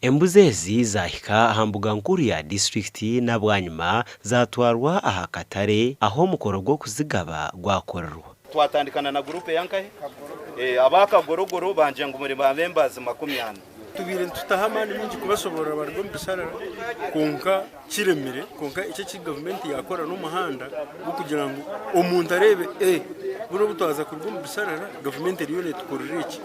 Embuzi ezi zaahika aha mbuga nkuru ya disiturikiti na bwanyima zaatwarwa aha katare ahu omukoro gw'okuzigaba gwakorerwa. Twatandikana na guruupu eya nkahe? Aba Kagorogoro bangira ngu muri ba members 40. Tubaire nitutaho amaani maingi kubashoboorora baruge omu bisharara kwonka kiremire kwonka eki eki gavumenti yaakora n'omuhanda gw'okugira ngu omuntu areebe ee buri obu twaza kuruga omu bisharara gavumenti eriyo neetukorera eki.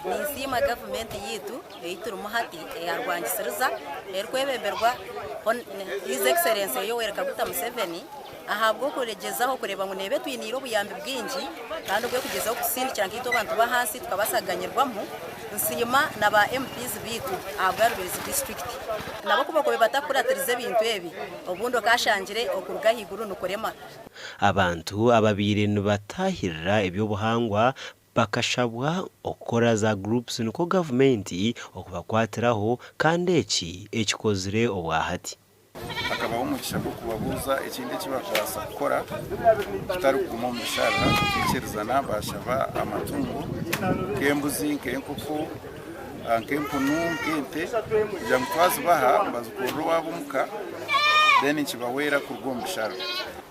Ninsiima gavumenti yaitu ei turimu hati eya rwangisiriza erikwebemberwa Hon. His Excellency Yoweri Kaguta Museveni ahabw'okuregyezaho kureeba ngu neeba etwiniire obuyambi bwingi kandi obw'okugyezaho kutusindikira nkaitwe abantu b'ahansi tukabaasa kuganyirwamu. Nsiima na ba MPs baitu ahabwa Rubirizi disiturikiti nabo ku bakubaire batakukuratiriza ebintu ebi obundi okaashangire okuruga ahaiguru nikurema. Abantu ababaire nibatahirira eby'obuhangwa Bakashabwa okukora za groups nikwo gavumenti okubakwatiraho kandi eki ekikozire obwahati. Hakabaho omugisha gw'okubabuuza ekindi eki barikubaasa kukora kutari kuguma omu bisharara, baikirizana baashaba amatungo nk'embuzi, nk'enkoko, nk'empunu, nk'ente kugira ngu twazibaha nibazikurira owaabo omuka then nikibahwera kuruga omu bisharara.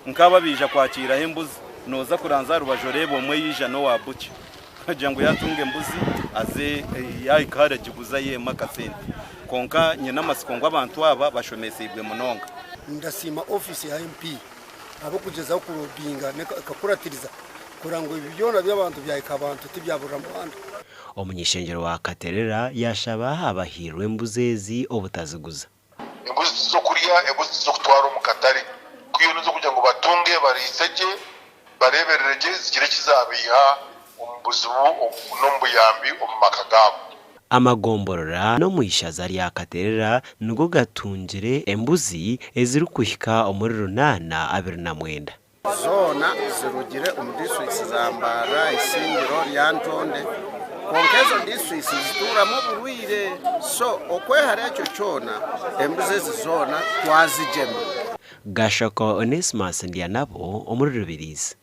Nk'abo abaija kwakiiraho embuzi Nooza kuranza aha rubaju oreebe omwe yaija n'owa bukya kugira ngu yaatunga embuzi aze yaahika hare agiguze aihemu akasente. Kwonka nyine amatsiko ngu abantu aba bashomeseibwe munonga. Ndasiima ofiisi ya MP ahabw'okugyezaho kurobinga ekakuratiriza kureba ngu ebi byona by'abantu byahika abantu tibyaburira muhanda. Omuny'ishengyero wa Katerera yaashaba abahairwe embuzi ezi obutaziguza. Embuzi tiz'okurya, embuzi tiz'okutwara omu katare. Kwihaho n'ez'okugira ngu batunge, bariise gye, bareeberere gye, zigire eki zaabaiha omu buzibu n'omu buyambi omu maka gaabo. Amagomborora n'omu ishaza rya Katerera nigo gatungire embuzi ezirikuhika omuri runaana 29. Zoona zirugire omu disiturikiti za Mbarara, Isingiro, Lyantonde kwonka ezo disiturikiti nizituuramu oburwaire so okwehara ekyo kyona embuzi ezi zoona twazigyema. Gashoko Onesmus Ndyanabo omuri Rubirizi.